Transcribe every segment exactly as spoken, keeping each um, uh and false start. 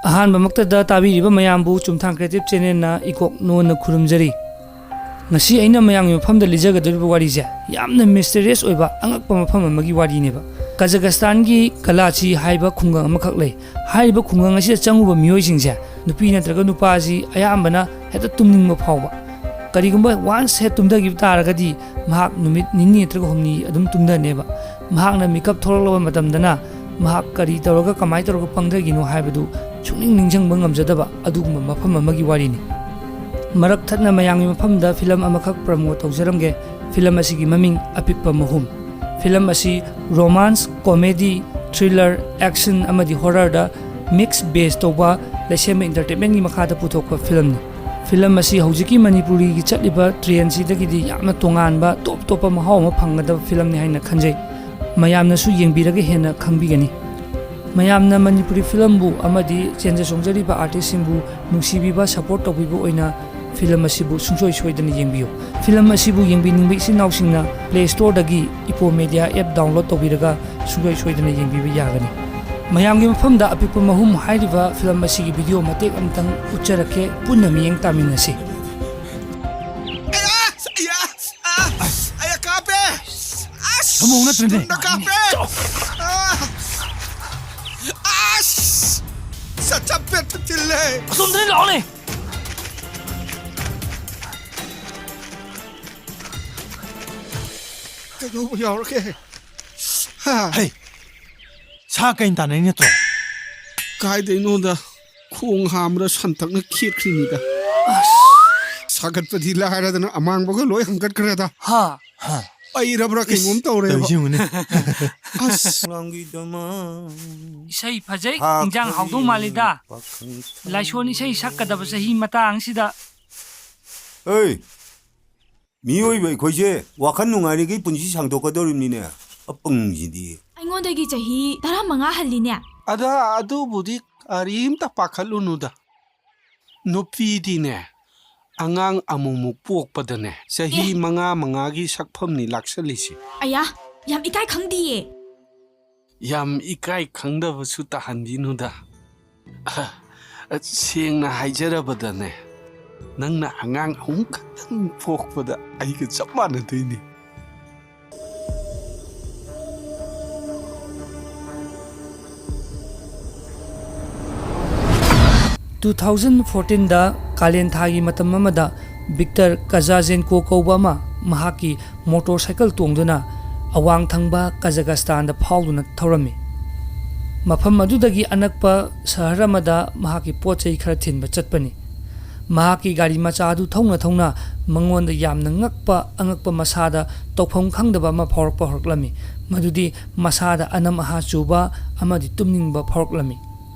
ꯑꯍꯥꯟꯕꯃꯛꯇꯗ ꯇꯥꯕꯤꯔꯤꯕ ꯃꯌꯥꯝꯕꯨ ꯆꯨꯝꯊꯥꯡ Creative Channelꯅ ꯏꯀꯣꯛ ꯅꯣꯟꯅ ꯈꯨꯔꯨꯝꯖꯔꯤ꯫ ꯉꯁꯤ ꯑꯩꯅ ꯃꯌꯥꯝꯒꯤ ꯃꯐꯝꯗ ꯂꯤꯖꯒꯗꯧꯔꯤꯕ ꯋꯥꯔꯤꯁꯦ ꯌꯥꯝꯅ mysterious ꯑꯣꯏꯕ ꯑꯉꯛꯄ ꯃꯐꯝ ꯑꯃꯒꯤ ꯋꯥꯔꯤꯅꯦꯕ꯫ ꯀꯖꯀꯁꯇꯥꯟꯒꯤ ꯒꯂꯥꯆꯤ ꯍꯥꯏꯕ ꯈꯨꯡꯒꯪ ꯑꯃꯈꯛ ꯂꯩ꯫ ꯍꯥꯏꯔꯤꯕ ꯈꯨꯡꯒꯪ ꯑꯁꯤꯗ ꯆꯪꯉꯨꯕ ꯃꯤꯑꯣꯏꯁꯤꯡꯁꯦ, ꯅꯨꯄꯤ ꯅꯠꯇ꯭ꯔꯒ ꯅꯨꯄꯥꯁꯤ ꯑꯌꯥꯝꯕꯅ ꯍꯦꯛꯇ ꯇꯨꯝꯅꯤꯡꯕ ꯐꯥꯎꯕ꯫ ꯀꯔꯤꯒꯨꯝꯕ once ꯍꯦꯛ ꯇꯨꯝꯊꯈꯤꯕ ꯇꯥꯔꯒꯗꯤ, ꯃꯍꯥꯛ ꯅꯨꯃꯤꯠ ꯅꯤꯅꯤ ꯅꯠꯇ꯭ꯔꯒ ꯍꯨꯝꯅꯤ ꯑꯗꯨꯝ ꯇꯨꯝꯊꯅꯦꯕ꯫ ꯃꯍꯥꯛꯅ ꯃꯤꯀꯞ ꯊꯣꯛꯂꯛꯂꯕ ꯃꯇꯝꯗꯅ ꯃꯍꯥꯛ ꯀꯔꯤ ꯇꯧꯔꯒ, ꯀꯃꯥꯏꯅ ꯇꯧꯔꯒ ꯄꯪꯊꯈꯤꯅꯣ ꯍꯥꯏꯕꯗꯨ ꯁꯨꯡꯅꯤꯡ ꯅꯤꯡꯁꯤꯡꯕ ꯉꯝꯖꯗꯕ ꯑꯗꯨꯒꯨꯝꯕ ꯃꯐꯝ ꯑꯃꯒꯤ ꯋꯥꯔꯤꯅꯤ꯫ ꯃꯔꯛ ꯊꯠꯅ ꯃꯌꯥꯝꯒꯤ ꯃꯐꯝꯗ ꯐꯤꯂꯝ ꯑꯃꯈꯛ promote ꯇꯧꯖꯔꯝꯒꯦ꯫ ꯐꯤꯂꯝ ꯑꯁꯤꯒꯤ ꯃꯃꯤꯡ ꯑꯄꯤꯛꯄ ꯃꯍꯨꯝ꯫ ꯐꯤꯂꯝ ꯑꯁꯤ romance, comedy, thriller, action ꯑꯃꯗꯤ horrorꯗ mix base ꯇꯧꯕ ꯂꯩꯁꯦꯝꯕ entertainmentꯀꯤ ꯃꯈꯥꯗ ꯄꯨꯊꯣꯛꯄ ꯐꯤꯂꯝꯅꯤ꯫ ꯐꯤꯂꯝ ꯑꯁꯤ ꯍꯧꯖꯤꯛꯀꯤ ꯃꯅꯤꯄꯨꯔꯤꯒꯤ ꯆꯠꯂꯤꯕ trendꯁꯤꯗꯒꯤꯗꯤ ꯌꯥꯝꯅ ꯇꯣꯉꯥꯟꯕ, ꯇꯣꯞ ꯇꯣꯞꯄ ꯃꯍꯥꯎ ꯑꯃ ꯐꯪꯒꯗꯕ ꯐꯤꯂꯝꯅꯤ ꯍꯥꯏꯅ ꯈꯟꯖꯩ꯫ ꯃꯌꯥꯝꯅꯁꯨ ꯌꯦꯡꯕꯤꯔꯒ ꯍꯦꯟꯅ ꯈꯪꯕꯤꯒꯅꯤ꯫ ꯃꯌꯥꯝꯅ ꯃꯅꯤꯄꯨꯔꯤ ꯐꯤꯂꯝꯕꯨ ꯑꯃꯗꯤ ꯆꯦꯟꯖ ꯆꯣꯡꯖꯔꯤꯕ artistꯁꯤꯡꯕꯨ ꯅꯨꯡꯁꯤꯕꯤꯕ, support ꯇꯧꯕꯤꯕ ꯑꯣꯏꯅ ꯐꯤꯂꯝ ꯑꯁꯤꯕꯨ ꯁꯨꯡꯁꯣꯏ ꯁꯣꯏꯗꯅ ꯌꯦꯡꯕꯤꯌꯨ꯫ ꯐꯤꯂꯝ ꯑꯁꯤꯕꯨ ꯌꯦꯡꯕꯤꯅꯤꯡꯕ ꯏꯆꯤꯟ ꯏꯅꯥꯎꯁꯤꯡꯅ Play Storeꯗꯒꯤ Ipo Media app download ꯇꯧꯕꯤꯔꯒ ꯁꯨꯡꯁꯣꯏ ꯁꯣꯏꯗꯅ ꯌꯦꯡꯕꯤꯕ ꯌꯥꯒꯅꯤ꯫ ꯃꯌꯥꯝꯒꯤ ꯃꯐꯝꯗ ꯑꯄꯤꯛꯄ ꯃꯍꯨꯝ ꯍꯥꯏꯔꯤꯕ ꯐꯤꯂꯝ ꯑꯁꯤꯒꯤ video ꯃꯇꯦꯛ ꯑꯃꯇꯪ ꯎꯠꯆꯔꯛꯀꯦ, ꯄꯨꯟꯅ ꯃꯤꯠꯌꯦꯡ ꯇꯥꯃꯤꯟꯅꯁꯤ꯫ ꯑꯌꯥ! ꯑꯌꯥ! ꯑꯥ! ꯑꯌꯥ, ꯀꯥꯞꯄꯦ! ꯑꯁ! ꯁꯥꯃꯣꯡ ꯅꯠꯇ꯭ꯔꯅꯦ? ꯊꯨꯅ ꯀꯥꯞꯄꯦ! ꯑꯥ! ꯑꯁ! ꯁꯠ ꯁꯠ ꯄꯦꯠꯇ ꯊꯤꯜꯂꯦ! ꯑꯁꯣꯝꯗꯅꯦ, ꯂꯥꯛꯑꯣꯅꯦ! ꯀꯩꯗꯧꯕ ꯌꯥꯎꯔꯒꯦ? ꯍꯥ? ꯍꯩ! ꯁꯥ ꯀꯩꯅ ꯇꯥꯟꯅꯩ ꯅꯠꯇ꯭ꯔꯣ? ꯀꯥꯏꯗꯩꯅꯣꯗ, ꯈꯣꯡ ꯍꯥꯝꯕꯗ ꯁꯟꯇꯛꯅ ꯈꯦꯠꯈ꯭ꯔꯤꯅꯤꯗ꯫ ꯑꯁ! ꯁꯥꯒꯠꯄꯗꯤ ꯂꯥꯏꯔꯗꯅ ꯑꯃꯥꯡꯕꯒ ꯂꯣꯏ ꯍꯪꯒꯠꯈ꯭ꯔꯦꯗ꯫ ꯍꯥ? ꯍꯥ? ꯄꯩꯔꯕ꯭ꯔꯥ ꯀꯩꯅꯣꯝ ꯏꯁ, ꯇꯧꯔꯦꯕ꯫ ꯇꯧꯔꯤꯁꯤ ꯌꯦꯡꯉꯨꯅꯦ꯫ ꯑꯁ! ꯏꯁꯩ ꯐꯖꯩ, ꯏꯟꯖꯥꯡ ꯍꯥꯎꯗꯧ ꯃꯥꯜꯂꯤꯗ꯫ ꯂꯥꯏꯁꯣꯟ ꯏꯁꯩ ꯁꯛꯀꯗꯕ ꯆꯍꯤ ꯃꯇꯥꯡꯁꯤꯗ꯫ ꯍꯩ! ꯃꯤꯑꯣꯏꯕ ꯑꯩꯈꯣꯏꯁꯦ ꯋꯥꯈꯜ ꯅꯨꯡꯉꯥꯏꯔꯤꯉꯩ ꯄꯨꯟꯁꯤ ꯁꯥꯡꯗꯣꯛꯀꯗꯧꯔꯤꯕꯅꯤꯅꯦ, ꯑꯄꯪꯁꯤꯗꯤ꯫ ꯑꯩꯉꯣꯟꯗꯒꯤ ꯆꯍꯤ ꯇꯔꯥꯃꯉꯥ ꯍꯜꯂꯤꯅꯦ꯫ ꯑꯗ ꯑꯗꯨꯕꯨꯗꯤ ꯀꯔꯤꯝꯇ ꯄꯥꯈꯠꯂꯨꯅꯨꯗ꯫ ꯅꯨꯄꯤꯗꯤꯅꯦ, ꯑꯉꯥꯡ ꯑꯃꯨꯛꯃꯨꯛ ꯄꯣꯛꯄꯗꯅꯦ, ꯆꯍꯤ ꯑꯦ꯫ ꯃꯉꯥ ꯃꯉꯥꯒꯤ ꯁꯛꯐꯝꯅꯤ ꯂꯥꯛꯁꯜꯂꯤꯁꯦ꯫ ꯑꯌꯥ, ꯌꯥꯝ ꯏꯀꯥꯏ ꯈꯪꯗꯤꯌꯦ꯫ ꯌꯥꯝ ꯏꯀꯥꯏ ꯈꯪꯗꯕꯁꯨ ꯇꯥꯍꯟꯕꯤꯅꯨꯗ꯫ ꯁꯦꯡꯅ ꯍꯥꯏꯖꯔꯕꯗꯅꯦ, ꯅꯪꯅ ꯑꯉꯥꯡ ꯑꯍꯨꯝ ꯈꯛꯇꯪ ꯄꯣꯛꯄꯗ ꯑꯩꯒ ꯆꯞ ꯃꯥꯟꯅꯗꯣꯏꯅꯤ꯫ Two thousand fourteenꯗ ꯀꯥꯂꯦꯟ ꯊꯥꯒꯤ ꯃꯇꯝ ꯑꯃꯗ ꯕꯤꯛꯇꯔ ꯀꯖꯥꯖꯦꯟꯀꯣ ꯀꯧꯕ ꯑꯃ ꯃꯍꯥꯛꯀꯤ ꯃꯣꯇꯣꯔ ꯁꯥꯏꯀꯜ ꯇꯣꯡꯗꯨꯅ ꯑꯋꯥꯡ ꯊꯪꯕ ꯀꯖꯥꯀꯁꯇꯥꯟꯗ ꯐꯥꯎꯗꯨꯅ ꯊꯧꯔꯝꯃꯤ꯫ ꯃꯐꯝ ꯑꯗꯨꯗꯒꯤ ꯑꯅꯛꯄ ꯁꯍꯔ ꯑꯃꯗ ꯃꯍꯥꯛꯀꯤ ꯄꯣꯠ ꯆꯩ ꯈꯔ ꯊꯤꯟꯕ ꯆꯠꯄꯅꯤ꯫ ꯃꯍꯥꯛꯀꯤ ꯒꯥꯔꯤ ꯃꯆꯥ ꯑꯗꯨ ꯊꯧꯅ ꯊꯧꯅ ꯃꯉꯣꯟꯗ ꯌꯥꯝꯅ ꯉꯛꯄ ꯑꯉꯛꯄ, ꯃꯁꯥꯗ ꯇꯧꯐꯝ ꯈꯪꯗꯕ ꯑꯃ ꯐꯥꯎꯔꯛꯄ ꯍꯧꯔꯛꯂꯝꯃꯤ꯫ ꯃꯗꯨꯗꯤ ꯃꯁꯥꯗ ꯑꯅꯝ ꯑꯍꯥ ꯆꯨꯕ ꯑꯃꯗꯤ ꯇꯨꯝꯅꯤꯡꯕ ꯐꯥꯎꯔꯛꯂꯝꯃꯤ꯫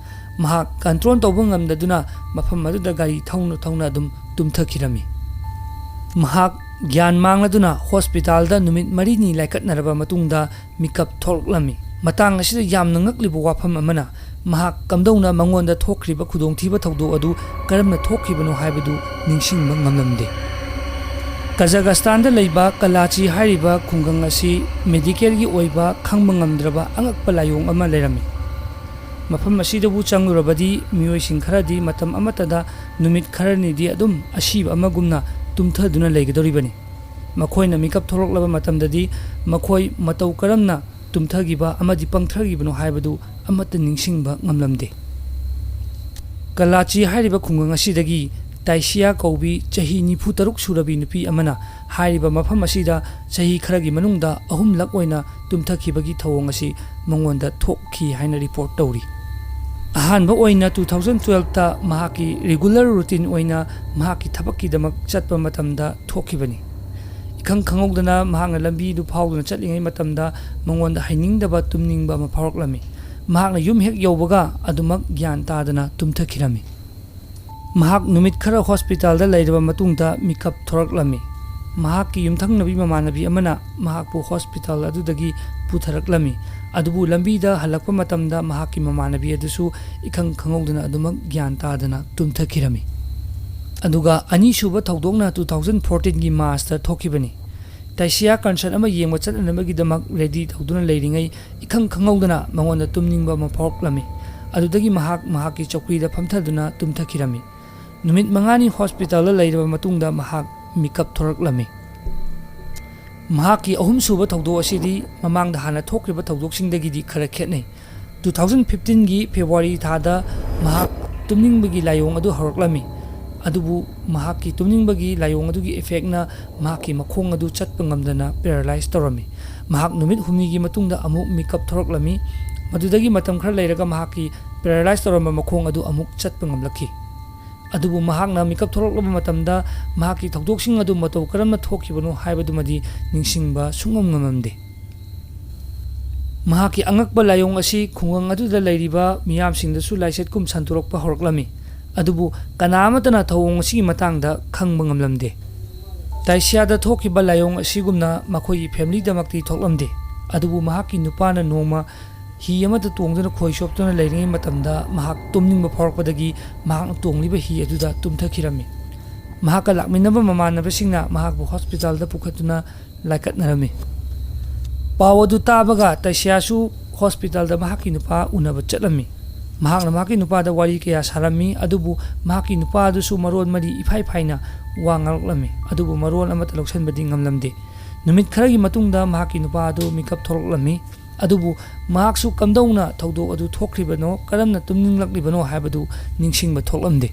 ꯃꯍꯥꯛ ꯀꯟꯇ꯭ꯔꯣꯜ ꯇꯧꯕ ꯉꯝꯗꯗꯨꯅ ꯃꯐꯝ ꯑꯗꯨꯗ ꯒꯥꯔꯤ ꯊꯧꯅ ꯊꯧꯅ ꯑꯗꯨꯝ ꯇꯨꯝꯊꯈꯤꯔꯝꯃꯤ꯫ ꯃꯍꯥꯛ ꯒ꯭ꯌꯥꯟ ꯃꯥꯡꯂꯗꯨꯅ ꯍꯣꯁꯄꯤꯇꯥꯜꯗ ꯅꯨꯃꯤꯠ ꯃꯔꯤꯅꯤ ꯂꯥꯏꯀꯠꯅꯔꯕ ꯃꯇꯨꯡꯗ ꯃꯤꯀꯞ ꯊꯣꯛꯂꯛꯂꯝꯃꯤ꯫ ꯃꯇꯥꯡ ꯑꯁꯤꯗ ꯌꯥꯝꯅ ꯉꯛꯂꯤꯕ ꯋꯥꯐꯝ ꯑꯃꯅ, ꯃꯍꯥꯛ ꯀꯝꯗꯧꯅ ꯃꯉꯣꯟꯗ ꯊꯣꯛꯈ꯭ꯔꯤꯕ ꯈꯨꯗꯣꯡꯊꯤꯕ ꯊꯧꯗꯣꯛ ꯑꯗꯨ ꯀꯔꯝꯅ ꯊꯣꯛꯈꯤꯕꯅꯣ ꯍꯥꯏꯕꯗꯨ ꯅꯤꯡꯁꯤꯡꯕ ꯉꯝꯂꯝꯗꯦ꯫ ꯀꯖꯥꯀꯁꯇꯥꯟꯗ ꯂꯩꯕ ꯀꯂꯥꯆꯤ ꯍꯥꯏꯔꯤꯕ ꯈꯨꯡꯒꯪ ꯑꯁꯤ ꯃꯦꯗꯤꯀꯦꯜꯒꯤ ꯑꯣꯏꯕ ꯈꯪꯕ ꯉꯝꯗ꯭ꯔꯕ ꯑꯉꯛꯄ ꯂꯥꯏꯑꯣꯡ ꯑꯃ ꯂꯩꯔꯝꯃꯤ꯫ ꯃꯐꯝ ꯑꯁꯤꯗꯕꯨ ꯆꯪꯂꯨꯔꯕꯗꯤ ꯃꯤꯑꯣꯏꯁꯤꯡ ꯈꯔꯗꯤ ꯃꯇꯝ ꯑꯃꯠꯇꯗ ꯅꯨꯃꯤꯠ ꯈꯔꯅꯤꯗꯤ ꯑꯗꯨꯝ ꯑꯁꯤꯕ ꯑꯃꯒꯨꯝꯅ ꯇꯨꯝꯊꯗꯨꯅ ꯂꯩꯒꯗꯧꯔꯤꯕꯅꯤ꯫ ꯃꯈꯣꯏꯅ ꯃꯤꯀꯞ ꯊꯣꯛꯂꯛꯂꯕ ꯃꯇꯝꯗꯗꯤ ꯃꯈꯣꯏ ꯃꯇꯧ ꯀꯔꯝꯅ ꯇꯨꯝꯊꯈꯤꯕ ꯑꯃꯗꯤ ꯄꯪꯊꯈꯤꯕꯅꯣ ꯍꯥꯏꯕꯗꯨ ꯑꯃꯠꯇ ꯅꯤꯡꯁꯤꯡꯕ ꯉꯝꯂꯝꯗꯦ꯫ ꯀꯂꯥꯆꯤ ꯍꯥꯏꯔꯤꯕ ꯈꯨꯡꯒꯪ ꯑꯁꯤꯗꯒꯤ ꯇꯥꯏꯁꯤꯌꯥ ꯀꯧꯕꯤ ꯆꯍꯤ ꯅꯤꯐꯨ ꯇꯔꯨꯛ ꯁꯨꯔꯕꯤ ꯅꯨꯄꯤ ꯑꯃꯅ ꯍꯥꯏꯔꯤꯕ ꯃꯐꯝ ꯑꯁꯤꯗ ꯆꯍꯤ ꯈꯔꯒꯤ ꯃꯅꯨꯡꯗ ꯑꯍꯨꯝꯂꯛ ꯑꯣꯏꯅ ꯇꯨꯝꯊꯈꯤꯕꯒꯤ ꯊꯧꯑꯣꯡ ꯑꯁꯤ ꯃꯉꯣꯟꯗ ꯊꯣꯛꯈꯤ ꯍꯥꯏꯅ ꯔꯤꯄꯣꯔꯠ ꯇꯧꯔꯤ꯫ ꯑꯍꯥꯟꯕ ꯑꯣꯏꯅ two thousand twelveꯇ ꯃꯍꯥꯛꯀꯤ ꯔꯤꯒꯨꯂꯔ ꯔꯨꯇꯤꯟ ꯑꯣꯏꯅ ꯃꯍꯥꯛꯀꯤ ꯊꯕꯛꯀꯤꯗꯃꯛ ꯆꯠꯄ ꯃꯇꯝꯗ ꯊꯣꯛꯈꯤꯕꯅꯤ꯫ ꯏꯈꯪ ꯈꯪꯍꯧꯗꯅ ꯃꯍꯥꯛꯅ ꯂꯝꯕꯤꯗꯨ ꯐꯥꯎꯗꯨꯅ ꯆꯠꯂꯤꯉꯩ ꯃꯇꯝꯗ ꯃꯉꯣꯟꯗ ꯍꯩꯅꯤꯡꯗꯕ ꯇꯨꯝꯅꯤꯡꯕ ꯑꯃ ꯐꯥꯎꯔꯛꯂꯝꯃꯤ꯫ ꯃꯍꯥꯛꯅ ꯌꯨꯝ ꯍꯦꯛ ꯌꯧꯕꯒ ꯑꯗꯨꯃꯛ ꯒ꯭ꯌꯥꯟ ꯇꯥꯗꯅ ꯇꯨꯝꯊꯈꯤꯔꯝꯃꯤ꯫ ꯃꯍꯥꯛ ꯅꯨꯃꯤꯠ ꯈꯔ ꯍꯣꯁꯄꯤꯇꯥꯜꯗ ꯂꯩꯔꯕ ꯃꯇꯨꯡꯗ ꯃꯤꯀꯞ ꯊꯣꯔꯛꯂꯝꯃꯤ꯫ ꯃꯍꯥꯛꯀꯤ ꯌꯨꯝꯊꯪꯅꯕꯤ ꯃꯃꯥꯟꯅꯕꯤ ꯑꯃꯅ ꯃꯍꯥꯛꯄꯨ ꯍꯣꯁꯄꯤꯇꯥꯜ ꯑꯗꯨꯗꯒꯤ ꯄꯨꯊꯔꯛꯂꯝꯃꯤ꯫ ꯑꯗꯨꯕꯨ ꯂꯝꯕꯤꯗ ꯍꯜꯂꯛꯄ ꯃꯇꯝꯗ ꯃꯍꯥꯛꯀꯤ ꯃꯃꯥꯟꯅꯕꯤ ꯑꯗꯨꯁꯨ ꯏꯈꯪ ꯈꯪꯍꯧꯗꯅ ꯑꯗꯨꯃꯛ ꯒ꯭ꯌꯥꯟ ꯇꯥꯗꯅ ꯇꯨꯝꯊꯈꯤꯔꯝꯃꯤ꯫ ꯑꯗꯨꯒ ꯑꯅꯤꯁꯨꯕ ꯊꯧꯗꯣꯛꯅ two thousand fourteenꯒꯤ ꯃꯥꯔꯆꯇ ꯊꯣꯛꯈꯤꯕꯅꯤ꯫ ꯇꯥꯏꯁꯤꯌꯥ ꯀꯟꯁꯔꯠ ꯑꯃ ꯌꯦꯡꯕ ꯆꯠꯅꯅꯕꯒꯤꯗꯃꯛ ꯔꯦꯗꯤ ꯇꯧꯗꯨꯅ ꯂꯩꯔꯤꯉꯩ ꯏꯈꯪ ꯈꯪꯍꯧꯗꯅ ꯃꯉꯣꯟꯗ ꯇꯨꯝꯅꯤꯡꯕ ꯑꯃ ꯐꯥꯎꯔꯛꯂꯝꯃꯤ꯫ ꯑꯗꯨꯗꯒꯤ ꯃꯍꯥꯛ ꯃꯍꯥꯛꯀꯤ ꯆꯧꯀ꯭ꯔꯤꯗ ꯐꯝꯊꯗꯨꯅ ꯇꯨꯝꯊꯈꯤꯔꯝꯃꯤ꯫ ꯅꯨꯃꯤꯠ ꯃꯉꯥꯅꯤ ꯍꯣꯁꯄꯤꯇꯥꯜꯗ ꯂꯩꯔꯕ ꯃꯇꯨꯡꯗ ꯃꯍꯥꯛ ꯃꯤꯀꯞ ꯊꯣꯔꯛꯂꯝꯃꯤ꯫ ꯃꯍꯥꯛꯀꯤ ꯑꯍꯨꯝꯁꯨꯕ ꯊꯧꯗꯣꯛ ꯑꯁꯤꯗꯤ ꯃꯃꯥꯡꯗ ꯍꯥꯟꯅ ꯊꯣꯛꯈ꯭ꯔꯤꯕ ꯊꯧꯗꯣꯛꯁꯤꯡꯗꯒꯤꯗꯤ ꯈꯔ ꯈꯦꯠꯅꯩ꯫ Two thousand fifteen ꯒꯤ February ꯊꯥꯗ ꯃꯍꯥꯛ ꯇꯨꯝꯅꯤꯡꯕꯒꯤ ꯂꯥꯏꯑꯣꯡ ꯑꯗꯨ ꯍꯧꯔꯛꯂꯝꯃꯤ꯫ ꯑꯗꯨꯕꯨ ꯃꯍꯥꯛꯀꯤ ꯇꯨꯝꯅꯤꯡꯕꯒꯤ ꯂꯥꯏꯑꯣꯡ ꯑꯗꯨꯒꯤ effect ꯅ ꯃꯍꯥꯛꯀꯤ ꯃꯈꯣꯡ ꯑꯗꯨ ꯆꯠꯄ ꯉꯝꯗꯅ paralyze ꯇꯧꯔꯝꯃꯤ꯫ ꯃꯍꯥꯛ ꯅꯨꯃꯤꯠ ꯍꯨꯝꯅꯤꯒꯤ ꯃꯇꯨꯡꯗ ꯑꯃꯨꯛ ꯃꯤꯀꯞ ꯊꯣꯔꯛꯂꯝꯃꯤ꯫ ꯃꯗꯨꯗꯒꯤ ꯃꯇꯝ ꯈꯔ ꯂꯩꯔꯒ ꯃꯍꯥꯛꯀꯤ paralyze ꯇꯧꯔꯝꯕ ꯃꯈꯣꯡ ꯑꯗꯨ ꯑꯃꯨꯛ ꯆꯠꯄ ꯉꯝꯂꯛꯈꯤ꯫ ꯑꯗꯨꯕꯨ ꯃꯍꯥꯛꯅ ꯃꯤꯀꯞ ꯊꯣꯛꯂꯛꯂꯕ ꯃꯇꯝꯗ ꯃꯍꯥꯛꯀꯤ ꯊꯧꯗꯣꯛꯁꯤꯡ ꯑꯗꯨ ꯃꯇꯧ ꯀꯔꯝꯅ ꯊꯣꯛꯈꯤꯕꯅꯣ ꯍꯥꯏꯕꯗꯨꯃꯗꯤ ꯅꯤꯡꯁꯤꯡꯕ ꯁꯨꯡꯉꯝ ꯉꯝꯂꯝꯗꯦ꯫ ꯃꯍꯥꯛꯀꯤ ꯑꯉꯛꯄ ꯂꯥꯏꯑꯣꯡ ꯑꯁꯤ ꯈꯨꯡꯒꯪ ꯑꯗꯨꯗ ꯂꯩꯔꯤꯕ ꯃꯤꯌꯥꯝꯁꯤꯡꯗꯁꯨ ꯂꯥꯏꯆꯠꯀꯨꯝ ꯁꯟꯗꯣꯔꯛꯄ ꯍꯧꯔꯛꯂꯝꯃꯤ꯫ ꯑꯗꯨꯕꯨ ꯀꯅꯥ ꯑꯃꯠꯇꯅ ꯊꯧꯑꯣꯡ ꯑꯁꯤꯒꯤ ꯃꯇꯥꯡꯗ ꯈꯪꯕ ꯉꯝꯂꯝꯗꯦ꯫ ꯇꯥꯏꯁꯤꯌꯥꯗ ꯊꯣꯛꯈꯤꯕ ꯂꯥꯏꯑꯣꯡ ꯑꯁꯤꯒꯨꯝꯅ ꯃꯈꯣꯏꯒꯤ family ꯗꯃꯛꯇꯤ ꯊꯣꯛꯂꯝꯗꯦ꯫ ꯑꯗꯨꯕꯨ ꯃꯍꯥꯛꯀꯤ ꯅꯨꯄꯥꯅ ꯅꯣꯡꯃ ꯍꯤ ꯑꯃꯗ ꯇꯣꯡꯗꯨꯅ ꯈꯣꯏ ꯆꯣꯞꯇꯨꯅ ꯂꯩꯔꯤꯉꯩ ꯃꯇꯝꯗ ꯃꯍꯥꯛ ꯇꯨꯝꯅꯤꯡꯕ ꯐꯥꯎꯔꯛꯄꯗꯒꯤ ꯃꯍꯥꯛꯅ ꯇꯣꯡꯂꯤꯕ ꯍꯤ ꯑꯗꯨꯗ ꯇꯨꯝꯊꯈꯤꯔꯝꯃꯤ꯫ ꯃꯍꯥꯛꯀ ꯂꯥꯛꯃꯤꯟꯅꯕ ꯃꯃꯥꯟꯅꯕꯁꯤꯡꯅ ꯃꯍꯥꯛꯄꯨ ꯍꯣꯁꯄꯤꯇꯥꯜꯗ ꯄꯨꯈꯠꯇꯨꯅ ꯂꯥꯏꯀꯠꯅꯔꯝꯃꯤ꯫ ꯄꯥꯎ ꯑꯗꯨ ꯇꯥꯕꯒ ꯇꯥꯏꯁꯤꯌꯥꯁꯨ ꯍꯣꯁꯄꯤꯇꯥꯜꯗ ꯃꯍꯥꯛꯀꯤ ꯅꯨꯄꯥ ꯎꯅꯕ ꯆꯠꯂꯝꯃꯤ꯫ ꯃꯍꯥꯛꯅ ꯃꯍꯥꯛꯀꯤ ꯅꯨꯄꯥꯗ ꯋꯥꯔꯤ ꯀꯌꯥ ꯁꯥꯔꯝꯃꯤ, ꯑꯗꯨꯕꯨ ꯃꯍꯥꯛꯀꯤ ꯅꯨꯄꯥ ꯑꯗꯨꯁꯨ ꯃꯔꯣꯟ ꯃꯔꯤ ꯏꯐꯥꯏ ꯐꯥꯏꯅ ꯋꯥ ꯉꯥꯡꯂꯛꯂꯝꯃꯤ, ꯑꯗꯨꯕꯨ ꯃꯔꯣꯟ ꯑꯃꯠꯇ ꯂꯧꯁꯤꯟꯕꯗꯤ ꯉꯝꯂꯝꯗꯦ꯫ ꯅꯨꯃꯤꯠ ꯈꯔꯒꯤ ꯃꯇꯨꯡꯗ ꯃꯍꯥꯛꯀꯤ ꯅꯨꯄꯥ ꯑꯗꯨ ꯃꯤꯀꯞ ꯊꯣꯛꯂꯛꯂꯝꯃꯤ, ꯑꯗꯨꯕꯨ ꯃꯍꯥꯛꯁꯨ ꯀꯝꯗꯧꯅ ꯊꯧꯗꯣꯛ ꯑꯗꯨ ꯊꯣꯛꯈ꯭ꯔꯤꯕꯅꯣ, ꯀꯔꯝꯅ ꯇꯨꯝꯅꯤꯡꯂꯛꯂꯤꯕꯅꯣ ꯍꯥꯏꯕꯗꯨ ꯅꯤꯡꯁꯤꯡꯕ ꯊꯣꯛꯂꯝꯗꯦ꯫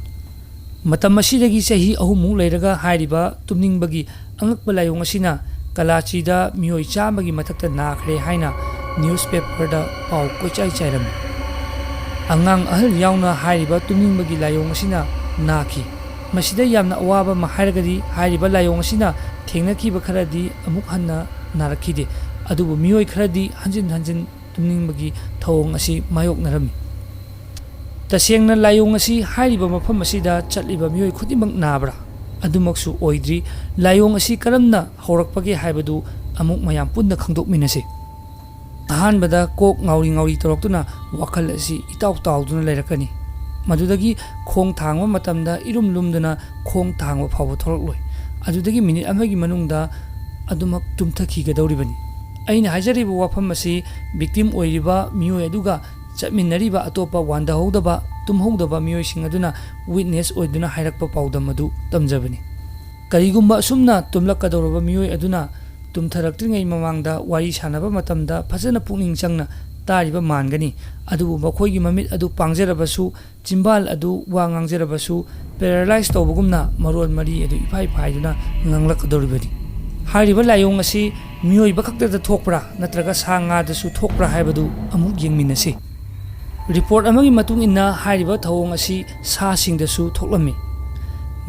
ꯃꯇꯝ ꯑꯁꯤꯗꯒꯤ ꯆꯍꯤ ꯑꯍꯨꯝꯃꯨꯛ ꯂꯩꯔꯒ ꯍꯥꯏꯔꯤꯕ ꯇꯨꯝꯅꯤꯡꯕꯒꯤ ꯑꯉꯛꯄ ꯂꯥꯏꯑꯣꯡ ꯑꯁꯤꯅ ꯀꯂꯥꯆꯤꯗ ꯃꯤꯑꯣꯏ ꯆꯥꯝꯃꯒꯤ ꯃꯊꯛꯇ ꯅꯥꯈ꯭ꯔꯦ ꯍꯥꯏꯅ newspaper ꯗ ꯄꯥꯎ ꯀꯣꯏꯆꯥꯏ ꯆꯥꯏꯔꯝꯃꯤ꯫ ꯑꯉꯥꯡ ꯑꯍꯜ ꯌꯥꯎꯅ ꯍꯥꯏꯔꯤꯕ ꯇꯨꯝꯅꯤꯡꯕꯒꯤ ꯂꯥꯏꯑꯣꯡ ꯑꯁꯤꯅ ꯅꯥꯈꯤ꯫ ꯃꯁꯤꯗ ꯌꯥꯝꯅ ꯑꯋꯥꯕ ꯑꯃ ꯍꯥꯏꯔꯒꯗꯤ ꯍꯥꯏꯔꯤꯕ ꯂꯥꯏꯑꯣꯡ ꯑꯁꯤꯅ ꯊꯦꯡꯅꯈꯤꯕ ꯈꯔꯗꯤ ꯑꯃꯨꯛ ꯍꯟꯅ ꯅꯥꯔꯛꯈꯤꯗꯦ, ꯑꯗꯨꯕꯨ ꯃꯤꯑꯣꯏ ꯈꯔꯗꯤ ꯍꯟꯖꯤꯟ ꯍꯟꯖꯤꯟ ꯇꯨꯝꯅꯤꯡꯕꯒꯤ ꯊꯧꯑꯣꯡ ꯑꯁꯤ ꯃꯥꯌꯣꯛꯅꯔꯝꯃꯤ꯫ ꯇꯁꯦꯡꯅ ꯂꯥꯏꯑꯣꯡ ꯑꯁꯤ ꯍꯥꯏꯔꯤꯕ ꯃꯐꯝ ꯑꯁꯤꯗ ꯆꯠꯂꯤꯕ ꯃꯤꯑꯣꯏ ꯈꯨꯗꯤꯡꯃꯛ ꯅꯥꯕ꯭ꯔꯥ? ꯑꯗꯨꯃꯛꯁꯨ ꯑꯣꯏꯗ꯭ꯔꯤ꯫ ꯂꯥꯏꯑꯣꯡ ꯑꯁꯤ ꯀꯔꯝꯅ ꯍꯧꯔꯛꯄꯒꯦ ꯍꯥꯏꯕꯗꯨ ꯑꯃꯨꯛ ꯃꯌꯥꯝ ꯄꯨꯟꯅ ꯈꯪꯗꯣꯛꯃꯤꯟꯅꯁꯤ꯫ ꯑꯍꯥꯟꯕꯗ ꯀꯣꯛ ꯉꯥꯎꯔꯤ ꯉꯥꯎꯔꯤ ꯇꯧꯔꯛꯇꯨꯅ ꯋꯥꯈꯜ ꯑꯁꯤ ꯏꯇꯥꯎ ꯇꯥꯎꯗꯨꯅ ꯂꯩꯔꯛꯀꯅꯤ꯫ ꯃꯗꯨꯗꯒꯤ ꯈꯣꯡ ꯊꯥꯡꯕ ꯃꯇꯝꯗ ꯏꯔꯨꯝ ꯂꯨꯝꯗꯨꯅ ꯈꯣꯡ ꯊꯥꯡꯕ ꯐꯥꯎꯕ ꯊꯣꯛꯂꯛꯂꯣꯏ꯫ ꯑꯗꯨꯗꯒꯤ ꯃꯤꯅꯤꯠ ꯑꯃꯒꯤ ꯃꯅꯨꯡꯗ ꯑꯗꯨꯃꯛ ꯇꯨꯝꯊꯈꯤꯒꯗꯧꯔꯤꯕꯅꯤ꯫ ꯑꯩꯅ ꯍꯥꯏꯖꯔꯤꯕ ꯋꯥꯐꯝ ꯑꯁꯤ victim ꯑꯣꯏꯔꯤꯕ ꯃꯤꯑꯣꯏ ꯑꯗꯨꯒ ꯆꯠꯃꯤꯟꯅꯔꯤꯕ ꯑꯇꯣꯞꯄ ꯋꯥꯟꯊꯍꯧꯗꯕ, ꯇꯨꯝꯍꯧꯗꯕ ꯃꯤꯑꯣꯏꯁꯤꯡ ꯑꯗꯨꯅ ꯋꯤꯠꯅꯦꯁ ꯑꯣꯏꯗꯨꯅ ꯍꯥꯏꯔꯛꯄ ꯄꯥꯎꯗꯝ ꯑꯗꯨ ꯇꯝꯖꯕꯅꯤ꯫ ꯀꯔꯤꯒꯨꯝꯕ ꯑꯁꯨꯝꯅ ꯇꯨꯝꯂꯛꯀꯗꯧꯔꯕ ꯃꯤꯑꯣꯏ ꯑꯗꯨꯅ ꯇꯨꯝꯊꯔꯛꯇ꯭ꯔꯤꯉꯩ ꯃꯃꯥꯡꯗ ꯋꯥꯔꯤ ꯁꯥꯟꯅꯕ ꯃꯇꯝꯗ ꯐꯖꯅ ꯄꯨꯛꯅꯤꯡ ꯆꯪꯅ ꯇꯥꯔꯤꯕ ꯃꯥꯟꯒꯅꯤ, ꯑꯗꯨꯕꯨ ꯃꯈꯣꯏꯒꯤ ꯃꯃꯤꯠ ꯑꯗꯨ ꯄꯥꯡꯖꯔꯕꯁꯨ, ꯆꯤꯝꯕꯥꯜ ꯑꯗꯨ ꯋꯥ ꯉꯥꯡꯖꯔꯕꯁꯨ ꯄꯦꯔꯥꯂꯥꯏꯁ ꯇꯧꯕꯒꯨꯝꯅ ꯃꯔꯣꯟ ꯃꯔꯤ ꯑꯗꯨ ꯏꯐꯥꯏ ꯐꯥꯏꯗꯨꯅ ꯉꯥꯡꯂꯛꯀꯗꯧꯔꯤꯕꯅꯤ꯫ ꯍꯥꯏꯔꯤꯕ ꯂꯥꯏꯑꯣꯡ ꯑꯁꯤ ꯃꯤꯑꯣꯏꯕ ꯈꯛꯇꯗ ꯊꯣꯛꯄ꯭ꯔꯥ ꯅꯠꯇ꯭ꯔꯒ ꯁꯥ ꯉꯥꯗꯁꯨ ꯊꯣꯛꯄ꯭ꯔꯥ ꯍꯥꯏꯕꯗꯨ ꯑꯃꯨꯛ ꯌꯦꯡꯃꯤꯟꯅꯁꯤ꯫ ꯔꯤꯄꯣꯔꯠ ꯑꯃꯒꯤ ꯃꯇꯨꯡ ꯏꯟꯅ ꯍꯥꯏꯔꯤꯕ ꯊꯧꯑꯣꯡ ꯑꯁꯤ ꯁꯥꯁꯤꯡꯗꯁꯨ ꯊꯣꯛꯂꯝꯃꯤ꯫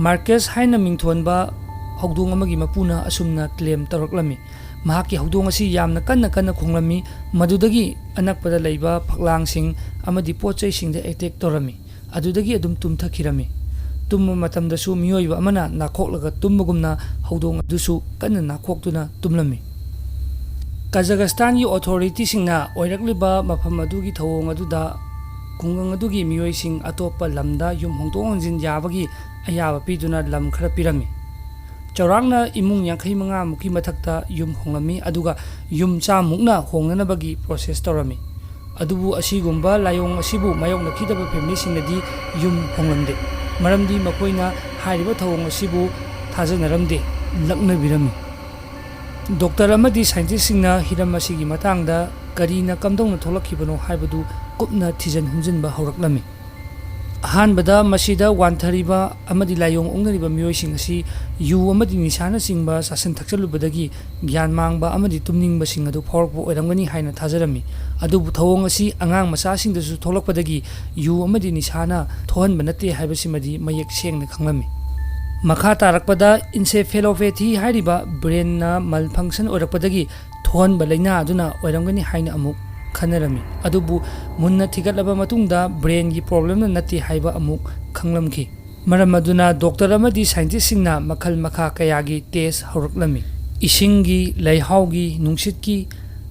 ꯃꯥꯔꯀꯁ ꯍꯥꯏꯅ ꯃꯤꯡꯊꯣꯟꯕ ꯍꯧꯗꯣꯡ ꯑꯃꯒꯤ ꯃꯄꯨꯅ ꯑꯁꯨꯝꯅ ꯀ꯭ꯂꯦꯝ ꯇꯧꯔꯛꯂꯝꯃꯤ꯫ ꯃꯍꯥꯛꯀꯤ ꯍꯧꯗꯣꯡ ꯑꯁꯤ ꯌꯥꯝꯅ ꯀꯟꯅ ꯀꯟꯅ ꯈꯣꯡꯂꯝꯃꯤ, ꯃꯗꯨꯗꯒꯤ ꯑꯅꯛꯄꯗ ꯂꯩꯕ ꯐꯛꯂꯥꯡꯁꯤꯡ ꯑꯃꯗꯤ ꯄꯣꯠ ꯆꯩꯁꯤꯡꯗ ꯑꯦꯇꯦꯛ ꯇꯧꯔꯝꯃꯤ꯫ ꯑꯗꯨꯗꯒꯤ ꯑꯗꯨꯝ ꯇꯨꯝꯊꯈꯤꯔꯝꯃꯤ꯫ ꯇꯨꯝꯕ ꯃꯇꯝꯗꯁꯨ ꯃꯤꯑꯣꯏꯕ ꯑꯃꯅ ꯅꯥꯈꯣꯛꯂꯒ ꯇꯨꯝꯕꯒꯨꯝꯅ ꯍꯧꯗꯣꯡ ꯑꯗꯨꯁꯨ ꯀꯟꯅ ꯅꯥꯈꯣꯛꯇꯨꯅ ꯇꯨꯝꯂꯝꯃꯤ꯫ ꯀꯖꯥꯈꯁꯇꯥꯟꯒꯤ ꯑꯣꯊꯣꯔꯤꯇꯤꯁꯤꯡꯅ ꯑꯣꯏꯔꯛꯂꯤꯕ ꯃꯐꯝ ꯑꯗꯨꯒꯤ ꯊꯧꯑꯣꯡ ꯑꯗꯨꯗ ꯈꯨꯡꯒꯪ ꯑꯗꯨꯒꯤ ꯃꯤꯑꯣꯏꯁꯤꯡ ꯑꯇꯣꯞꯄ ꯂꯝꯗ ꯌꯨꯝ ꯍꯣꯡꯗꯣꯛ ꯍꯣꯡꯖꯤꯟ ꯌꯥꯕꯒꯤ ꯑꯌꯥꯕ ꯄꯤꯗꯨꯅ ꯂꯝ ꯈꯔ ꯄꯤꯔꯝꯃꯤ꯫ ꯆꯥꯎꯔꯥꯛꯅ ꯏꯃꯨꯡ ꯌꯥꯡꯈꯩ ꯃꯉꯥ ꯃꯨꯛꯀꯤ ꯃꯊꯛꯇ ꯌꯨꯝ ꯍꯣꯡꯂꯝꯃꯤ, ꯑꯗꯨꯒ ꯌꯨꯝ ꯆꯥꯝꯃꯨꯛꯅ ꯍꯣꯡꯅꯅꯕꯒꯤ ꯄ꯭ꯔꯣꯁꯦꯁ ꯇꯧꯔꯝꯃꯤ꯫ ꯑꯗꯨꯕꯨ ꯑꯁꯤꯒꯨꯝꯕ ꯂꯥꯏꯑꯣꯡ ꯑꯁꯤꯕꯨ ꯃꯥꯌꯣꯛꯅꯈꯤꯗꯕ ꯐꯦꯃꯤꯂꯤꯁꯤꯡꯅꯗꯤ ꯌꯨꯝ ꯍꯣꯡꯂꯝꯗꯦ, ꯃꯔꯝꯗꯤ ꯃꯈꯣꯏꯅ ꯍꯥꯏꯔꯤꯕ ꯊꯧꯑꯣꯡ ꯑꯁꯤꯕꯨ ꯊꯥꯖꯅꯔꯝꯗꯦ, ꯂꯛꯅꯕꯤꯔꯝꯃꯤ꯫ ꯗꯣꯛꯇꯔ ꯑꯃꯗꯤ ꯁꯥꯏꯟꯇꯤꯁꯁꯤꯡꯅ ꯍꯤꯔꯝ ꯑꯁꯤꯒꯤ ꯃꯇꯥꯡꯗ ꯀꯔꯤꯅ ꯀꯝꯗꯧꯅ ꯊꯣꯛꯂꯛꯈꯤꯕꯅꯣ ꯍꯥꯏꯕꯗꯨ ꯀꯨꯞꯅ ꯊꯤꯖꯤꯟ ꯍꯨꯝꯖꯤꯟꯕ ꯍꯧꯔꯛꯂꯝꯃꯤ꯫ ꯑꯍꯥꯟꯕꯗ ꯃꯁꯤꯗ ꯋꯥꯟꯊꯔꯤꯕ ꯑꯃꯗꯤ ꯂꯥꯏꯑꯣꯡ ꯑꯣꯛꯅꯔꯤꯕ ꯃꯤꯑꯣꯏꯁꯤꯡ ꯑꯁꯤ ꯌꯨ ꯑꯃꯗꯤ ꯅꯤꯁꯥꯅꯆꯤꯡꯕ ꯆꯥꯁꯤꯟ ꯊꯛꯆꯜꯂꯨꯕꯗꯒꯤ ꯒ꯭ꯌꯥꯟ ꯃꯥꯡꯕ ꯑꯃꯗꯤ ꯇꯨꯝꯅꯤꯡꯕꯁꯤꯡ ꯑꯗꯨ ꯐꯥꯎꯔꯛꯄ ꯑꯣꯏꯔꯝꯒꯅꯤ ꯍꯥꯏꯅ ꯊꯥꯖꯔꯝꯃꯤ꯫ ꯑꯗꯨꯕꯨ ꯊꯧꯑꯣꯡ ꯑꯁꯤ ꯑꯉꯥꯡ ꯃꯆꯥꯁꯤꯡꯗꯁꯨ ꯊꯣꯛꯂꯛꯄꯗꯒꯤ ꯌꯨ ꯑꯃꯗꯤ ꯅꯤꯁꯥꯅ ꯊꯣꯛꯍꯟꯕ ꯅꯠꯇꯦ ꯍꯥꯏꯕꯁꯤꯃꯗꯤ ꯃꯌꯦꯛ ꯁꯦꯡꯅ ꯈꯪꯂꯝꯃꯤ꯫ ꯃꯈꯥ ꯇꯥꯔꯛꯄꯗ ꯏꯟꯁꯦꯐꯦꯂꯣꯄꯦꯊꯤ ꯍꯥꯏꯔꯤꯕ ꯕ꯭ꯔꯦꯟꯅ ꯃꯜ ꯐꯪꯁꯟ ꯑꯣꯏꯔꯛꯄꯗꯒꯤ ꯊꯣꯛꯍꯟꯕ ꯂꯥꯏꯅꯥ ꯑꯗꯨꯅ ꯑꯣꯏꯔꯝꯒꯅꯤ ꯍꯥꯏꯅ ꯑꯃꯨꯛ ꯈꯟꯅꯔꯝꯃꯤ꯫ ꯑꯗꯨꯕꯨ ꯃꯨꯟꯅ ꯊꯤꯒꯠꯂꯕ ꯃꯇꯨꯡꯗ ꯕ꯭ꯔꯦꯟꯒꯤ ꯄ꯭ꯔꯣꯕ꯭ꯂꯦꯝꯅ ꯅꯠꯇꯦ ꯍꯥꯏꯕ ꯑꯃꯨꯛ ꯈꯪꯂꯝꯈꯤ꯫ ꯃꯔꯝ ꯑꯗꯨꯅ ꯗꯣꯛꯇꯔ ꯑꯃꯗꯤ ꯁꯥꯏꯟꯇꯤꯁꯁꯤꯡꯅ ꯃꯈꯜ ꯃꯈꯥ ꯀꯌꯥꯒꯤ ꯇꯦꯁ ꯍꯧꯔꯛꯂꯝꯃꯤ꯫ ꯏꯁꯤꯡꯒꯤ, ꯂꯩꯍꯥꯎꯒꯤ, ꯅꯨꯡꯁꯤꯠꯀꯤ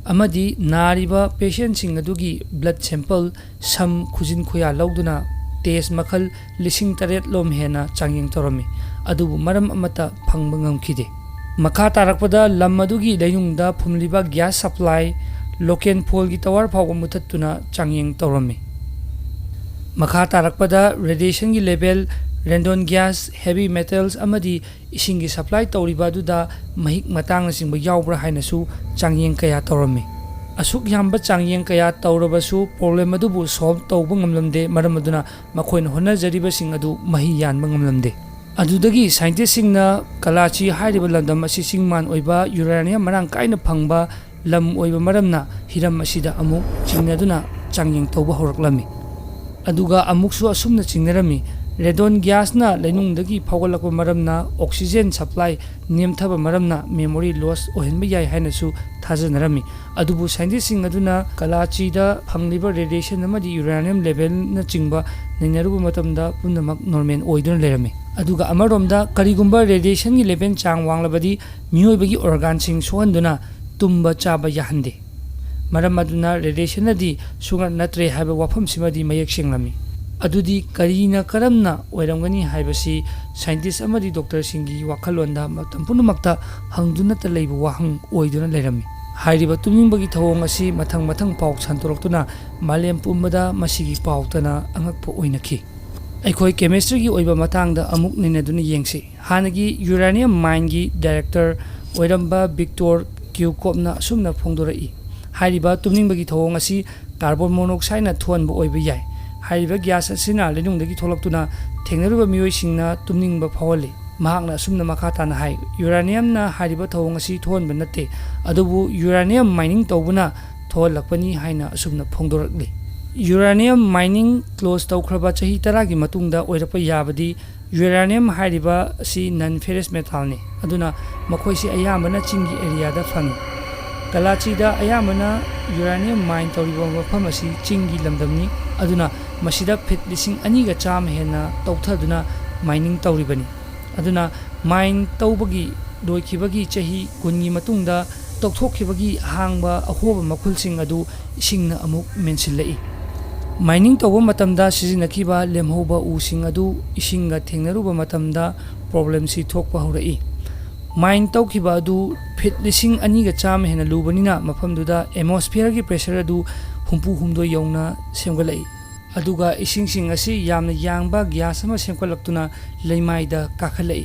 ꯑꯃꯗꯤ ꯅꯥꯔꯤꯕ ꯄꯦꯁꯦꯟꯁꯤꯡ ꯑꯗꯨꯒꯤ ꯕ꯭ꯂꯗ ꯁꯦꯝꯄꯜ, ꯁꯝ, ꯈꯨꯖꯤꯟ ꯈꯨꯌꯥ ꯂꯧꯗꯨꯅ ꯇꯦꯁ ꯃꯈꯜ ꯂꯤꯁꯤꯡ ꯇꯔꯦꯠ ꯂꯣꯝ ꯍꯦꯟꯅ ꯆꯥꯡꯌꯦꯡ ꯇꯧꯔꯝꯃꯤ, ꯑꯗꯨꯕꯨ ꯃꯔꯝ ꯑꯃꯠꯇ ꯐꯪꯕ ꯉꯝꯈꯤꯗꯦ꯫ ꯃꯈꯥ ꯇꯥꯔꯛꯄꯗ ꯂꯝ ꯑꯗꯨꯒꯤ ꯂꯩꯅꯨꯡꯗ ꯐꯨꯝꯂꯤꯕ ꯒ꯭ꯌꯥꯁ ꯁꯄ꯭ꯂꯥꯏ, ꯂꯣꯀꯦꯟ ꯐꯣꯜꯒꯤ ꯇꯋꯥꯔ ꯐꯥꯎꯕ ꯃꯨꯊꯠꯇꯨꯅ ꯆꯥꯡꯌꯦꯡ ꯇꯧꯔꯝꯃꯤ꯫ ꯃꯈꯥ ꯇꯥꯔꯛꯄꯗ radiationꯒꯤ level, radon gas, heavy metals ꯑꯃꯗꯤ ꯏꯁꯤꯡꯒꯤ supply ꯇꯧꯔꯤꯕ ꯑꯗꯨꯗ ꯃꯍꯤꯛ ꯃꯇꯥꯡꯅꯆꯤꯡꯕ ꯌꯥꯎꯕ꯭ꯔꯥ ꯍꯥꯏꯅꯁꯨ ꯆꯥꯡꯌꯦꯡ ꯀꯌꯥ ꯇꯧꯔꯝꯃꯤ꯫ ꯑꯁꯨꯛ ꯌꯥꯝꯕ ꯆꯥꯡꯌꯦꯡ ꯀꯌꯥ ꯇꯧꯔꯕꯁꯨ problem ꯑꯗꯨꯕꯨ solve ꯇꯧꯕ ꯉꯝꯂꯝꯗꯦ, ꯃꯔꯝ ꯑꯗꯨꯅ ꯃꯈꯣꯏꯅ ꯍꯣꯠꯅꯖꯔꯤꯕꯁꯤꯡ ꯑꯗꯨ ꯃꯍꯩ ꯌꯥꯟꯕ ꯉꯝꯂꯝꯗꯦ꯫ ꯑꯗꯨꯗꯒꯤ scientistꯁꯤꯡꯅ ꯀꯂꯥꯆꯤ ꯍꯥꯏꯔꯤꯕ ꯂꯝꯗꯝ ꯑꯁꯤ ꯆꯤꯡ ꯃꯥꯟ ꯑꯣꯏꯕ, uranium ꯃꯔꯥꯡ ꯀꯥꯏꯅ ꯐꯪꯕ ꯂꯝ ꯑꯣꯏꯕ ꯃꯔꯝꯅ ꯍꯤꯔꯝ ꯑꯁꯤꯗ ꯑꯃꯨꯛ ꯆꯤꯡꯅꯗꯨꯅ ꯆꯥꯡꯌꯦꯡ ꯇꯧꯕ ꯍꯧꯔꯛꯂꯝꯃꯤ꯫ ꯑꯗꯨꯒ ꯑꯃꯨꯛꯁꯨ ꯑꯁꯨꯝꯅ ꯆꯤꯡꯅꯔꯝꯃꯤ, radon gasꯅ ꯂꯩꯅꯨꯡꯗꯒꯤ ꯐꯥꯎꯒꯠꯂꯛꯄ ꯃꯔꯝꯅ oxygen supply ꯅꯦꯝꯊꯕ ꯃꯔꯝꯅ memory loss ꯑꯣꯏꯍꯟꯕ ꯌꯥꯏ ꯍꯥꯏꯅꯁꯨ ꯊꯥꯖꯅꯔꯝꯃꯤ꯫ ꯑꯗꯨꯕꯨ scientistꯁꯤꯡ ꯑꯗꯨꯅ ꯀꯂꯥꯆꯤꯗ ꯐꯪꯂꯤꯕ radiation ꯑꯃꯗꯤ uranium levelꯅꯆꯤꯡꯕ ꯅꯩꯅꯔꯨꯕ ꯃꯇꯝꯗ ꯄꯨꯝꯅꯃꯛ normal ꯑꯣꯏꯗꯨꯅ ꯂꯩꯔꯝꯃꯤ꯫ ꯑꯗꯨꯒ ꯑꯃꯔꯣꯝꯗ ꯀꯔꯤꯒꯨꯝꯕ radiationꯒꯤ level ꯆꯥꯡ ꯋꯥꯡꯂꯕꯗꯤ ꯃꯤꯑꯣꯏꯕꯒꯤ organꯁꯤꯡ ꯁꯣꯛꯍꯟꯗꯨꯅ ꯇꯨꯝꯕ ꯆꯥꯕ ꯌꯥꯍꯟꯗꯦ꯫ ꯃꯔꯝ ꯑꯗꯨꯅ radiationꯅꯗꯤ ꯁꯨꯡꯅꯠ ꯅꯠꯇ꯭ꯔꯦ ꯍꯥꯏꯕ ꯋꯥꯐꯝꯁꯤꯃꯗꯤ ꯃꯌꯦꯛ ꯁꯦꯡꯂꯝꯃꯤ꯫ ꯑꯗꯨꯗꯤ ꯀꯔꯤꯅ ꯀꯔꯝꯅ ꯑꯣꯏꯔꯝꯒꯅꯤ ꯍꯥꯏꯕꯁꯤ scientist ꯑꯃꯗꯤ doctorꯁꯤꯡꯒꯤ ꯋꯥꯈꯜꯂꯣꯟꯗ ꯃꯇꯝ ꯄꯨꯝꯅꯃꯛꯇ ꯍꯪꯗꯨꯅꯇ ꯂꯩꯕ ꯋꯥꯍꯪ ꯑꯣꯏꯗꯨꯅ ꯂꯩꯔꯝꯃꯤ꯫ ꯍꯥꯏꯔꯤꯕ ꯇꯨꯝꯅꯤꯡꯕꯒꯤ ꯊꯧꯑꯣꯡ ꯑꯁꯤ ꯃꯊꯪ ꯃꯊꯪ ꯄꯥꯎ ꯁꯟꯗꯣꯔꯛꯇꯨꯅ ꯃꯥꯂꯦꯝ ꯄꯨꯝꯕꯗ ꯃꯁꯤꯒꯤ ꯄꯥꯎꯇꯅ ꯑꯉꯛꯄ ꯑꯣꯏꯅꯈꯤ꯫ ꯑꯩꯈꯣꯏ chemistryꯒꯤ ꯑꯣꯏꯕ ꯃꯇꯥꯡꯗ ꯑꯃꯨꯛ ꯅꯩꯅꯗꯨꯅ ꯌꯦꯡꯁꯤ꯫ ꯍꯥꯟꯅꯒꯤ uranium mineꯒꯤ director ꯑꯣꯏꯔꯝꯕ Victor Kirchhoffꯅ ꯑꯁꯨꯝꯅ ꯐꯣꯡꯗꯣꯔꯛꯏ, ꯍꯥꯏꯔꯤꯕ ꯇꯨꯝꯅꯤꯡꯕꯒꯤ ꯊꯧꯑꯣꯡ ꯑꯁꯤ carbon monoxideꯅ ꯊꯣꯛꯍꯟꯕ ꯑꯣꯏꯕ ꯌꯥꯏ꯫ ꯍꯥꯏꯔꯤꯕ gas ꯑꯁꯤꯅ ꯂꯩꯅꯨꯡꯗꯒꯤ ꯊꯣꯛꯂꯛꯇꯨꯅ ꯊꯦꯡꯅꯔꯨꯕ ꯃꯤꯑꯣꯏꯁꯤꯡꯅ ꯇꯨꯝꯅꯤꯡꯕ ꯐꯥꯎꯍꯜꯂꯤ꯫ ꯃꯍꯥꯛꯅ ꯑꯁꯨꯝꯅ ꯃꯈꯥ ꯇꯥꯅ ꯍꯥꯏ, uraniumꯅ ꯍꯥꯏꯔꯤꯕ ꯊꯧꯑꯣꯡ ꯑꯁꯤ ꯊꯣꯛꯍꯟꯕ ꯅꯠꯇꯦ, ꯑꯗꯨꯕꯨ uranium mining ꯇꯧꯕꯅ ꯊꯣꯛꯍꯜꯂꯛꯄꯅꯤ ꯍꯥꯏꯅ ꯑꯁꯨꯝꯅ ꯐꯣꯡꯗꯣꯔꯛꯂꯤ꯫ Uranium mining close ꯇꯧꯈ꯭ꯔꯕ ꯆꯍꯤ ꯇꯔꯥꯒꯤ ꯃꯇꯨꯡꯗ ꯑꯣꯏꯔꯛꯄ ꯌꯥꯕꯗꯤ uranium ꯍꯥꯏꯔꯤꯕ ꯑꯁꯤ non ferrous metalꯅꯤ, ꯑꯗꯨꯅ ꯃꯈꯣꯏꯁꯤ ꯑꯌꯥꯝꯕꯅ ꯆꯤꯡꯒꯤ areaꯗ ꯐꯪꯏ꯫ ꯀꯂꯥꯆꯤꯗ ꯑꯌꯥꯝꯕꯅ uranium mine ꯇꯧꯔꯤꯕ ꯃꯐꯝ ꯑꯁꯤ ꯆꯤꯡꯒꯤ ꯂꯝꯗꯝꯅꯤ, ꯑꯗꯨꯅ ꯃꯁꯤꯗ feet ꯂꯤꯁꯤꯡ ꯑꯅꯤꯒ ꯆꯥꯝꯃ ꯍꯦꯟꯅ ꯇꯧꯊꯗꯨꯅ mining ꯇꯧꯔꯤꯕꯅꯤ꯫ ꯑꯗꯨꯅ mine ꯇꯧꯕꯒꯤ ꯂꯣꯏꯈꯤꯕꯒꯤ ꯆꯍꯤ ꯀꯨꯟꯒꯤ ꯃꯇꯨꯡꯗ ꯇꯧꯊꯣꯛꯈꯤꯕꯒꯤ ꯑꯍꯥꯡꯕ ꯑꯍꯣꯕ ꯃꯈꯨꯜꯁꯤꯡ ꯑꯗꯨ ꯏꯁꯤꯡꯅ ꯑꯃꯨꯛ ꯃꯦꯟꯁꯤꯜꯂꯛꯏ꯫ Mining ꯇꯧꯕ ꯃꯇꯝꯗ ꯁꯤꯖꯤꯟꯅꯈꯤꯕ ꯂꯦꯝꯍꯧꯕ ꯎꯁꯤꯡ ꯑꯗꯨ ꯏꯁꯤꯡꯒ ꯊꯦꯡꯅꯔꯨꯕ ꯃꯇꯝꯗ problemꯁꯤ ꯊꯣꯛꯄ ꯍꯧꯔꯛꯏ꯫ Mine ꯇꯧꯈꯤꯕ ꯑꯗꯨ ꯐꯤꯠ ꯂꯤꯁꯤꯡ ꯑꯅꯤꯒ ꯆꯥꯝꯃ ꯍꯦꯟꯅ ꯂꯨꯕꯅꯤꯅ ꯃꯐꯝꯗꯨꯗ atmosphere ꯒꯤ pressure ꯑꯗꯨ ꯍꯨꯝꯐꯨ ꯍꯨꯝꯗꯣꯏ ꯌꯧꯅ ꯁꯦꯝꯒꯠꯂꯛꯏ꯫ ꯑꯗꯨꯒ ꯏꯁꯤꯡꯁꯤꯡ ꯑꯁꯤ ꯌꯥꯝꯅ ꯌꯥꯡꯕ gas ꯑꯃ ꯁꯦꯝꯒꯠꯂꯛꯇꯨꯅ ꯂꯩꯃꯥꯏꯗ ꯀꯥꯈꯠꯂꯛꯏ꯫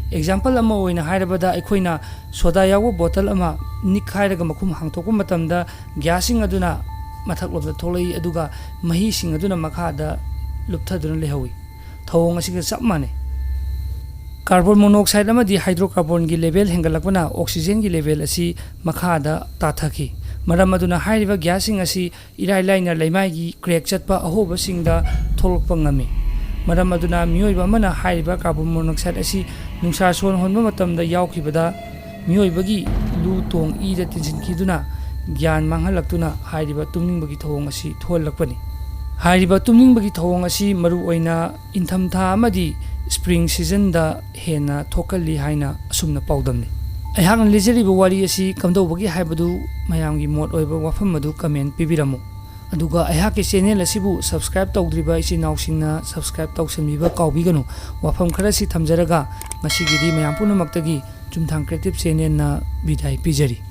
Example ꯑꯃ ꯑꯣꯏꯅ ꯍꯥꯏꯔꯕꯗ, ꯑꯩꯈꯣꯏꯅ soda ꯌꯥꯎꯕ bottle ꯑꯃ ꯅꯤꯛꯈꯥꯏꯔꯒ ꯃꯈꯨꯝ ꯍꯥꯡꯗꯣꯛꯄ ꯃꯇꯝꯗ gas ꯁꯤꯡ ꯑꯗꯨꯅ ꯃꯊꯛꯂꯣꯝꯗ ꯊꯣꯛꯂꯛꯏ, ꯑꯗꯨꯒ ꯃꯍꯤꯁꯤꯡ ꯑꯗꯨꯅ ꯃꯈꯥꯗ ꯂꯨꯞꯊꯗꯨꯅ ꯂꯩꯍꯧꯏ꯫ ꯊꯧꯑꯣꯡ ꯑꯁꯤꯒ ꯆꯞ ꯃꯥꯟꯅꯩ꯫ Carbon monoxide ꯑꯃꯗꯤ hydrocarbon ꯒꯤ level ꯍꯦꯟꯒꯠꯂꯛꯄꯅ oxygen ꯒꯤ level ꯑꯁꯤ ꯃꯈꯥꯗ ꯇꯥꯊꯈꯤ꯫ ꯃꯔꯝ ꯑꯗꯨꯅ ꯍꯥꯏꯔꯤꯕ gas ꯁꯤꯡ ꯑꯁꯤ ꯏꯔꯥꯏ ꯂꯥꯏꯅ ꯂꯩꯃꯥꯏꯒꯤ crack ꯆꯠꯄ ꯑꯍꯣꯕꯁꯤꯡꯗ ꯊꯣꯛꯂꯛꯄ ꯉꯝꯃꯤ꯫ ꯃꯔꯝ ꯑꯗꯨꯅ ꯃꯤꯑꯣꯏꯕ ꯑꯃꯅ ꯍꯥꯏꯔꯤꯕ carbon monoxide ꯑꯁꯤ ꯅꯨꯡꯁꯥ ꯁꯣꯟ ꯍꯣꯟꯕ ꯃꯇꯝꯗ ꯌꯥꯎꯈꯤꯕꯗ ꯃꯤꯑꯣꯏꯕꯒꯤ ꯂꯨ ꯇꯣꯡ ꯏꯗ ꯇꯤꯟꯁꯤꯟꯈꯤꯗꯨꯅ ꯒ꯭ꯌꯥꯟ ꯃꯥꯡꯍꯜꯂꯛꯇꯨꯅ ꯍꯥꯏꯔꯤꯕ ꯇꯨꯝꯅꯤꯡꯕꯒꯤ ꯊꯧꯑꯣꯡ ꯑꯁꯤ ꯊꯣꯛꯍꯜꯂꯛꯄꯅꯤ꯫ ꯍꯥꯏꯔꯤꯕ ꯇꯨꯝꯅꯤꯡꯕꯒꯤ ꯊꯧꯑꯣꯡ ꯑꯁꯤ ꯃꯔꯨꯑꯣꯏꯅ ꯏꯪꯊꯝꯊꯥ ꯑꯃꯗꯤ spring season ꯗ ꯍꯦꯟꯅ ꯊꯣꯛꯀꯜꯂꯤ ꯍꯥꯏꯅ ꯑꯁꯨꯝꯅ ꯄꯥꯎꯗꯝꯅꯤ꯫ ꯑꯩꯍꯥꯛꯅ ꯂꯤꯖꯔꯤꯕ ꯋꯥꯔꯤ ꯑꯁꯤ ꯀꯝꯗꯧꯕꯒꯦ ꯍꯥꯏꯕꯗꯨ ꯃꯌꯥꯝꯒꯤ ꯃꯣꯠ ꯑꯣꯏꯕ ꯋꯥꯐꯝ ꯑꯗꯨ comment ꯄꯤꯕꯤꯔꯝꯃꯨ꯫ ꯑꯗꯨꯒ ꯑꯩꯍꯥꯛꯀꯤ channel ꯑꯁꯤꯕꯨ subscribe ꯇꯧꯗ꯭ꯔꯤꯕ ꯏꯆꯤꯟ ꯏꯅꯥꯎꯁꯤꯡꯅ subscribe ꯇꯧꯁꯤꯟꯕꯤꯕ ꯀꯥꯎꯕꯤꯒꯅꯨ꯫ ꯋꯥꯐꯝ ꯈꯔꯁꯤ ꯊꯝꯖꯔꯒ ꯉꯁꯤꯒꯤꯗꯤ ꯃꯌꯥꯝ ꯄꯨꯝꯅꯃꯛꯇꯒꯤ ꯆꯨꯝꯊꯥꯡ Creative Channel ꯅ ꯕꯤꯗꯥꯏ ꯄꯤꯖꯔꯤ꯫